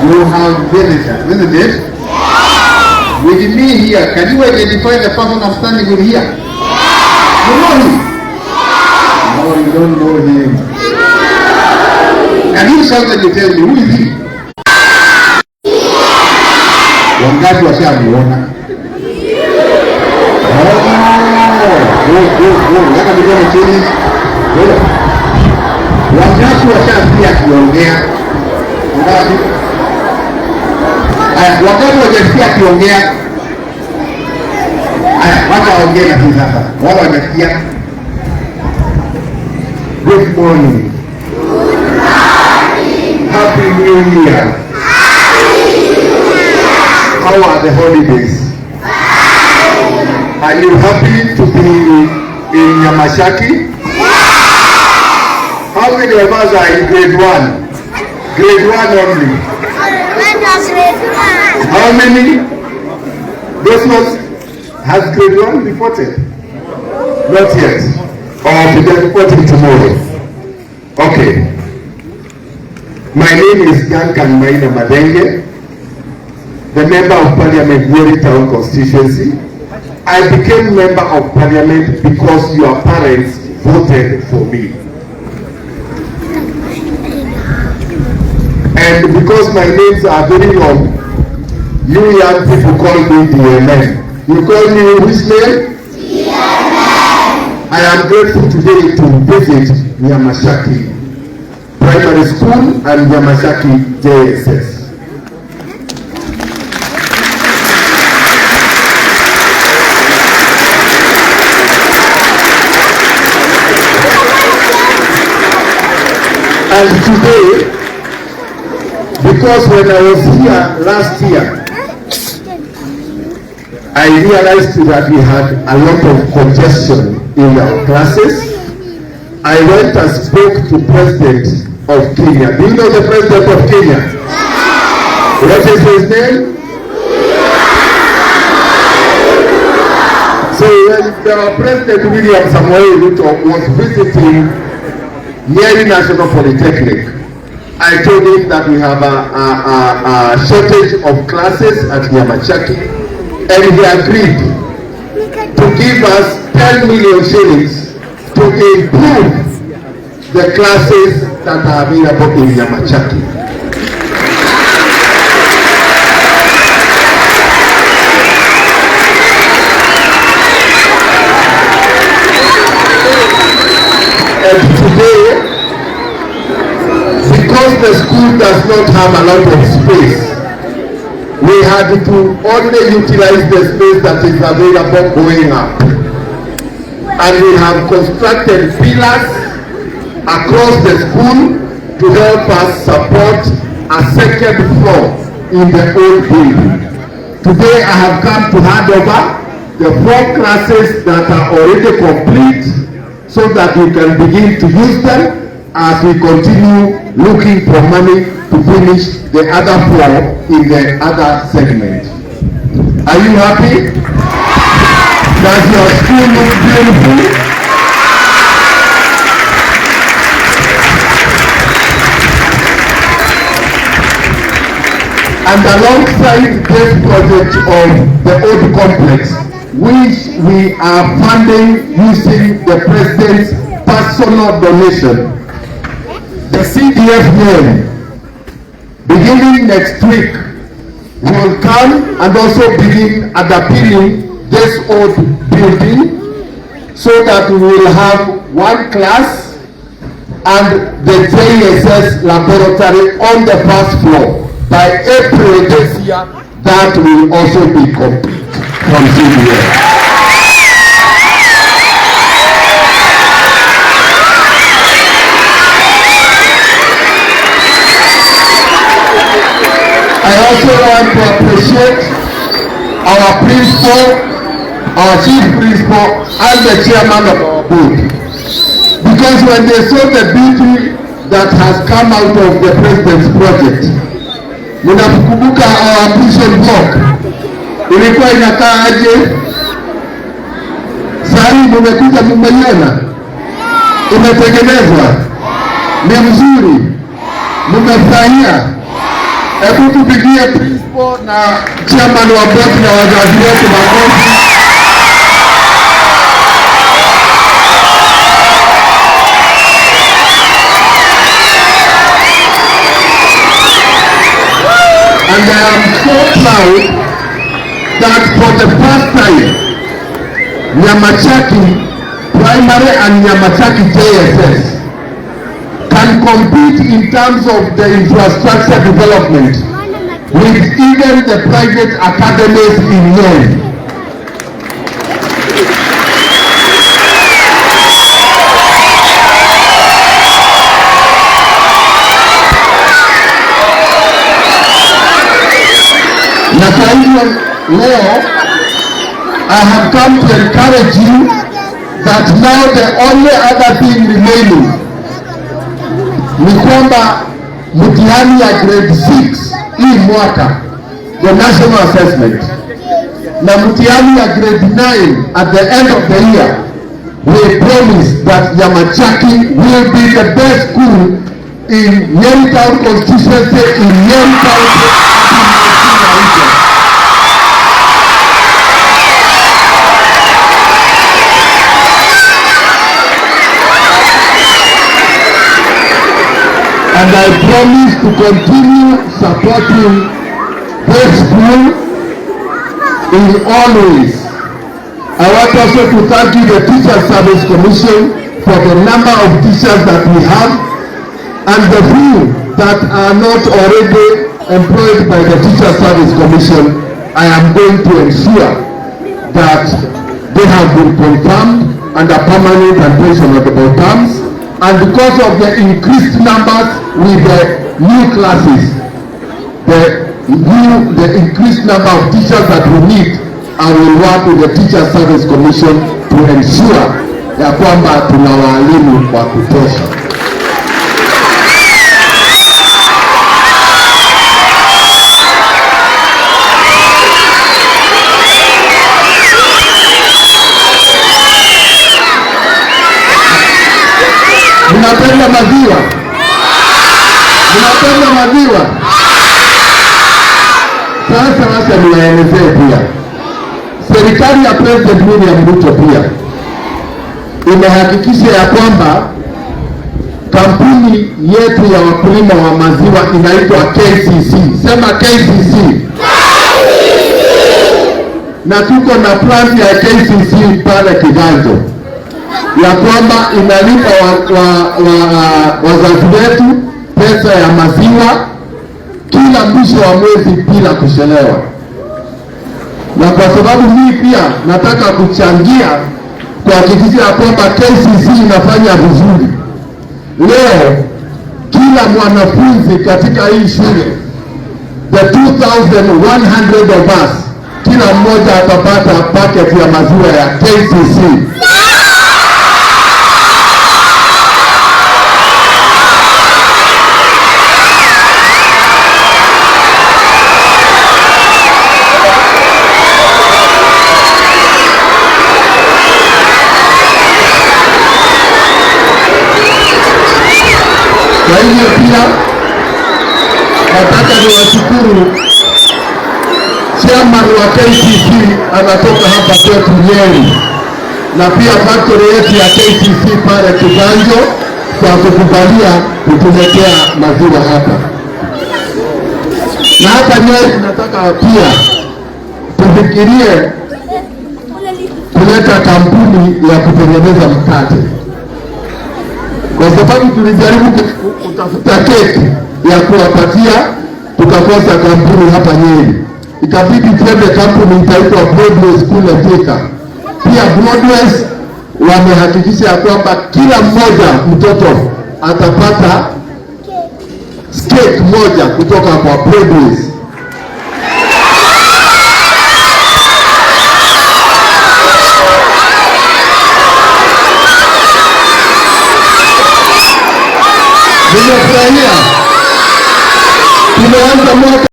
You have visitors, isn't it? Yeah. With me here, can you identify the person I'm standing with here? Yeah. You know him? Yeah. No, you don't know him. Can you shout and you tell me, who is he? Wangapi washamuona? Oh, good, good, good. Weka mikono chini. Good. Wangapi washasikia akiongea? Wangapi? Haya, wangapi wajasikia akiongea? Haya, wacha waongee na sisi sasa. Wale wamesikia. Good morning. Happy New Year. How are the holidays? Are you happy to be in Nyamashaki? How many of us are in grade 1? Grade 1 only. How many? Those ones, has grade 1 reported? Not yet. Or they are reporting tomorrow. Okay. My name is Duncan Maina Mathenge, the Member of Parliament, Nyeri Town Constituency. I became Member of Parliament because your parents voted for me. And because my names are very long, you young people call me DMN. You call me which name? DMN. I am grateful today to visit Nyamashaki Primary School and Nyamashaki JSS. And today, because when I was here last year, I realized that we had a lot of congestion in our classes. I went and spoke to President of Kenya. Do you know the President of Kenya? What is his name? So when the President William Samoei Ruto was visiting Nyeri National Polytechnic, I told him that we have a shortage of classes at Nyamashaki, and he agreed to give us 10 million shillings to improve the classes that are available in Nyamashaki. And today, because the school does not have a lot of space, we had to only utilize the space that is available going up. And we have constructed pillars across the school to help us support a second floor in the old building. Today I have come to hand over the 4 classes that are already complete so that you can begin to use them as we continue looking for money to finish the other 4 in the other segment. Are you happy? Does your school look beautiful? And alongside this project of the old complex, which we are funding using the President's personal donation, the CDF loan, beginning next week, will come and also begin underpinning this old building so that we will have 1 class and the JSS laboratory on the first floor. By April this year, that will also be complete from CDF. I also want to appreciate our principal, our chief principal, and the chairman of our board. Because when they saw the beauty that has come out of the president's project, mnakumbuka our prison block ilikuwa inakaa aje? Sasa mmekuja mmeiona, imetengenezwa, ni mzuri, mmefurahia. Hebu tupigie principal na chairman wa board na wazazi wetu makofi. And I am so proud that for the first time, Nyamachaki Primary and Nyamachaki JSS can compete in terms of the infrastructure development with even the private academies in Nyeri. Na kwa hivyo leo I have come to encourage you that now the only other thing remaining ni kwamba mtihani ya grade 6 hii mwaka, the national assessment, na mtihani ya grade 9 at the end of the year, we promise that Nyamachaki will be the best school in Nyeri Town constituency, in Nyeri County, in Murang'a region. And I promise to continue supporting this school in all ways. I want also to thank you, the Teacher Service Commission, for the number of teachers that we have and the few that are not already employed by the Teacher Service Commission. I am going to ensure that they have been confirmed under permanent and pensionable terms, and because of the increased numbers with the new classes, the increased number of teachers that we need, I will work with the Teacher Service Commission to ensure ya kwamba tuna walimu wa kutosha. Mnapenda maziwa? Mnapenda maziwa? Sasa wacha niwaelezee pia. Serikali ya President William Ruto pia imehakikisha ya kwamba kampuni yetu ya wakulima wa maziwa inaitwa KCC. Sema KCC. Na tuko na plant ya KCC pale Kiganjo, ya kwamba inalipa wazazi wetu pesa ya maziwa kila mwisho wa mwezi bila kuchelewa. Na kwa sababu mimi pia nataka kuchangia kuhakikisha ya kwamba KCC inafanya vizuri, leo kila mwanafunzi katika hii shule, the 2100 of us, kila mmoja atapata packet ya maziwa ya KCC. Kwa hivyo pia nataka niwashukuru chairman wa KCC anatoka hapa kwetu Nyeri, na pia factory yetu ya KCC pale Kiganjo kwa kukubalia kutuletea maziwa hapa. Na hapa Nyeri nataka pia tufikirie kuleta kampuni ya kutengeneza mkate, kwa sababu tulijaribu kutafuta keki ya kuwapatia tukakosa kampuni hapa Nyeri. Ikabidi tuende kampuni itaitwa Broadway School of Thika. Pia Broadway wamehakikisha ya kwamba kila mmoja mtoto atapata cake moja kutoka kwa Broadway. Nimefurahia. Tumeanza mwaka